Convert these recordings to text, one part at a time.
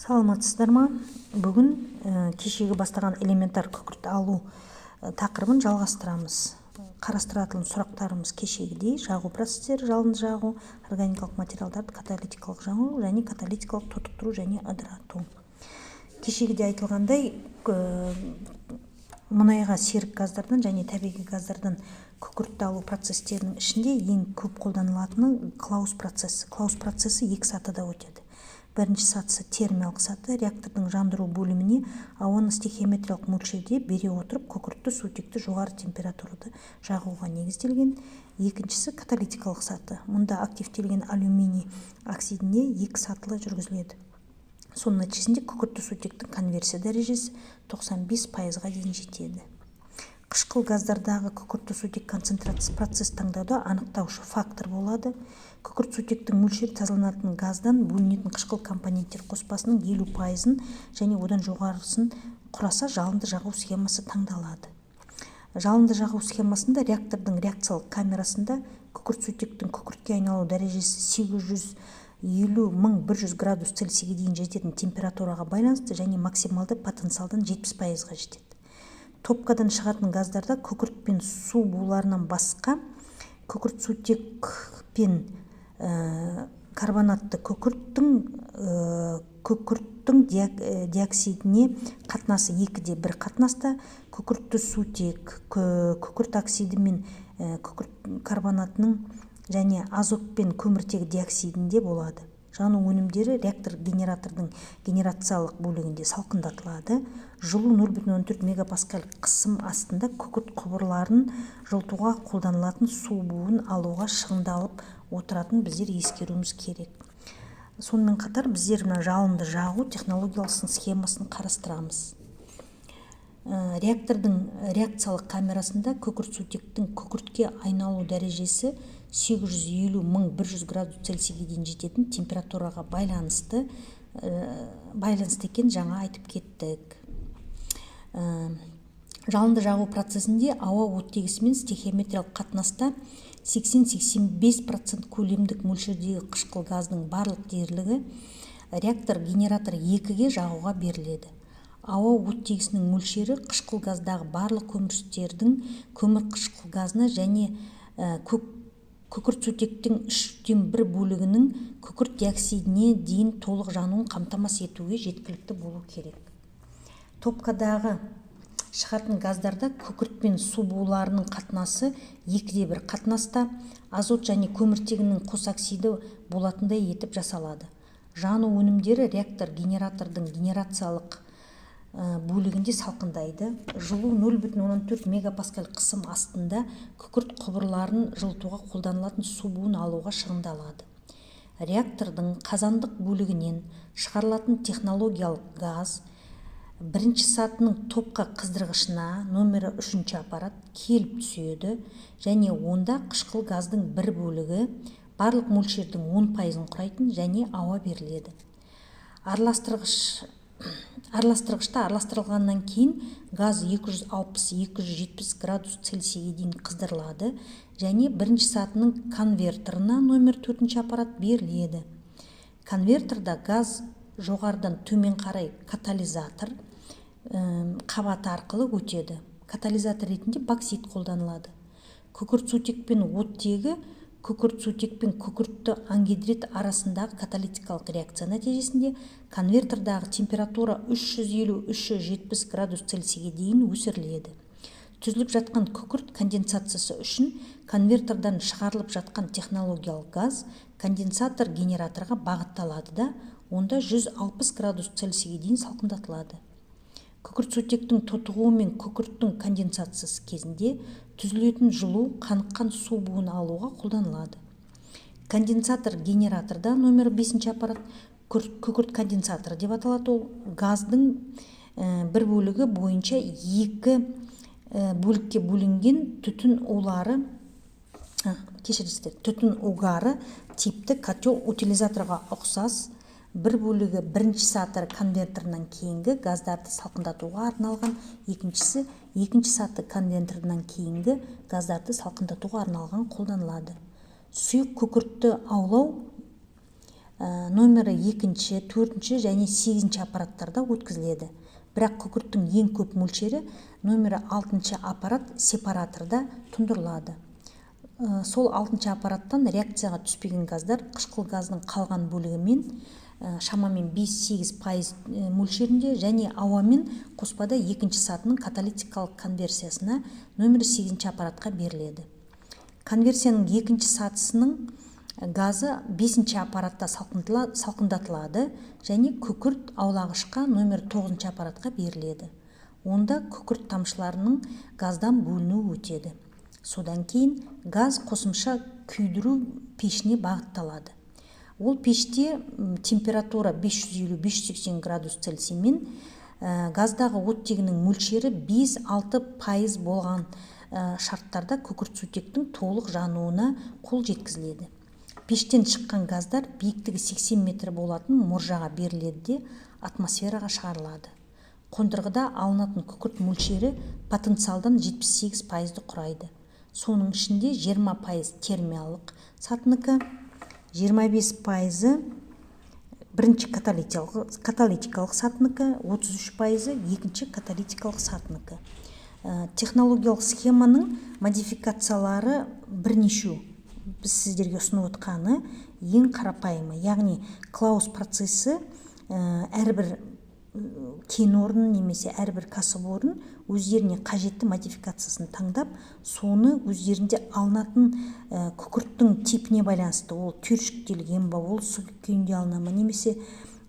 Саламатсыздар ма? Бүгін кешегі бастаған элементар күкірт алу тақырыбын жалғастырамыз. Қарастыратын сұрақтарымыз кешегідей: жағу процестері, жалынды жағу, органикалық материалдарды каталитикалық жағу және каталитикалық тотықтыру және ыдырату. Кешегіде айтылғандай, мұнайға серік газдардан және табиғи газдардан күкіртті алу процестерінің ішінде ең көп қолданылатыны Клаус процесі. Клаус процесі екі сатыда өтеді. Бірінші сатысы – термиялық саты. Реактордың жандыру бөліміне ауаны стехиометриялық мөлшерде бере отырып, күкіртті сутекті жоғары температурада жағуға негізделген. Екіншісі – каталитикалық саты. Мұнда активтелген алюминий оксидіне екі сатылы жүргізіледі. Соның нәтижесінде күкіртті сутектің конверсия дәрежесі 95%-ға дейін жетеді. Қышқыл газдардағы күкіртті сутек концентрациясы процесс таңдауда анықтаушы фактор болады. Күкірт сутектің мөлшері тазаланатын газдан бөлінетін қышқыл компоненттер қоспасының 50%-ын және одан жоғарысын құраса, жалынды жағу схемасы таңдалады. Жалынды жағу схемасында реактордың реакциялық камерасында күкірт сутектің күкіртке айналу дәрежесі 850 1100 градус Цельсийге дейін жететін температураға байланысты және максималды потенциалдан 70%-ға жетеді. Топкадан шығатын газдарда күкірт пен су буларынан басқа күкірт сутек пен карбонатты күкірттің диоксидіне қатынасы 2:1 қатынаста, күкіртті сутек, күкірт оксиді мен күкірт карбонатының және азот пен көміртегі диоксидінде болады. Жану өнімдері реактор генератордың генерациялық бөлігінде салқындатылады. Жылу 0,4 мегапаскаль қысым астында күкірт құбырларын жылытуға қолданылатын су буын алуға шығындалып отыратынын біздер ескеруіміз керек. Сонымен қатар біздер мына жалынды жағу технологиялық схемасын қарастырамыз. Реактордың реакциялық камерасында күкірт сутектің күкіртке айналу дәрежесі 850 1100 градус Цельсийге дейін жететін температураға байланысты екен, жаңа айтып кеттік. Жалынды жағу процесінде ауа оттегісімен стехиометриялық қатынаста 80-85% көлемдік мөлшердегі қышқыл газдың барлық дерлігі реактор генератор 2-ге жағуға беріледі. Ауа оттегісінің мөлшері қышқыл газдағы барлық көмірсутектердің көмір қышқыл газына және күкірт сутектің үштен бір бөлігінің күкірт диоксидіне дейін толық жануын қамтамасыз етуге жеткілікті болу керек. Топкадағы шығатын газдарда күкірт пен су буларының қатынасы 2:1 қатынаста, азот және көміртегінің қос оксиді болатындай етіп жасалады. Жану өнімдері реактор генератордың генерациялық бөлігінде салқындайды. Жылу 0,4 мегапаскаль қысым астында күкірт құбырларын жылытуға қолданылатын су буын алуға шығындалады. Реактордың қазандық бөлігінен шығарылатын технологиялық газ бірінші сатының топқа қыздырғышына, номері үшінші аппарат, келіп түседі және онда қышқыл газдың бір бөлігі, барлық мөлшердің 10%-ын құрайтын, және ауа беріледі. Араластырғышта араластырылғаннан кейін газ 260-270 градус Цельсийге дейін қыздырылады және бірінші сатының конвертерына, номер төртінші аппарат, беріледі. Конвертерда газ жоғарыдан төмен қарай катализатор қабаты арқылы өтеді. Катализатор ретінде боксит қолданылады. Күкірт сутек пен оттегі, күкірт сутек пен күкіртті ангидрид арасындағы каталитикалық реакция нәтижесінде конвертердағы температура 350-370 градус Цельсийге дейін өсіріледі. Түзіліп жатқан күкірт конденсациясы үшін конвертердан шығарылып жатқан технологиялық газ конденсатор генераторға бағытталады да, онда 160 градус Цельсийге дейін салқындатылады. Күкірт сутектің тотығуы мен күкірттің конденсациясы кезінде түзілетін жылу қаныққан су буын алуға қолданылады. Конденсатор генераторда, номер бесінші аппарат, күкірт конденсаторы деп аталады. Ол газдың бір бөлігі бойынша екі бөлікке бөлінген түтін улары, кешіріңіздер, түтін угары типті котел утилизаторға ұқсас. Бір бөлігі бірінші саты конвертерінен кейінгі газдарды салқындатуға арналған, екіншісі екінші саты конвертерінен кейінгі газдарды салқындатуға арналған қолданылады. Сұйық күкіртті аулау Номері екінші, төртінші және сегізінші аппараттарда өткізіледі. Бірақ күкірттің ең көп мөлшері номері алтыншы аппарат сепараторда тұндырылады. Сол алтыншы аппараттан реакцияға түспеген газдар қышқыл газдың қалған бөлігімен, шамамен 5-8% мөлшерінде, және ауамен қоспада екінші сатының каталитикалық конверсиясына, нөмірі сегізінші аппаратқа беріледі. Конверсияның екінші сатысының газы бесінші аппаратта салқындатылады және күкірт аулағышқа, номер тоғызыншы аппаратқа беріледі. Онда күкірт тамшыларының газдан бөлінуі өтеді. Содан кейін газ қосымша күйдіру пешіне бағытталады. Ол пеште температура 550-580 градус Цельсиймен, газдағы оттегінің мөлшері 5-6% болған шарттарда күкіртсутектің толық жануына қол жеткізіледі. Пештен шыққан газдар биіктігі 80 метр болатын мұржаға беріледі де, атмосфераға шығарылады. Қондырғыда алынатын күкірт мөлшері потенциалдан 78%-ды құрайды. Соның ішінде 20% термиялық сатыныкі, 25%-ы бірінші каталитикалық сатыныкі, 33%-ы екінші каталитикалық сатыныкі. Технологиялық схеманың модификациялары бірнешеу. Біз сіздерге ұсынып отқаны ең қарапайымы, яғни Клаус процесі. Әрбір кен орны немесе әрбір кәсіпорын өздеріне қажетті модификациясын таңдап, соны өздерінде алынатын күкірттің типіне байланысты, ол түйіршіктелген ба, ол сұйық күйінде алына ма, немесе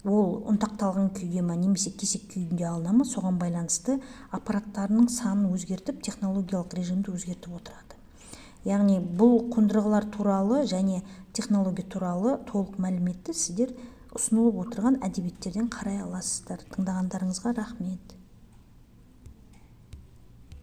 ол ұнтақталған күйде ма, немесе кесек күйінде алына ма, соған байланысты аппараттарының санын өзгертіп, технологиялық режимді өзгертіп отырады. Яғни бұл қондырғылар туралы және технология туралы толық мәліметті сіздер ұсынылып отырған әдебиеттерден қарай аласыздар. Тыңдағандарыңызға рахмет.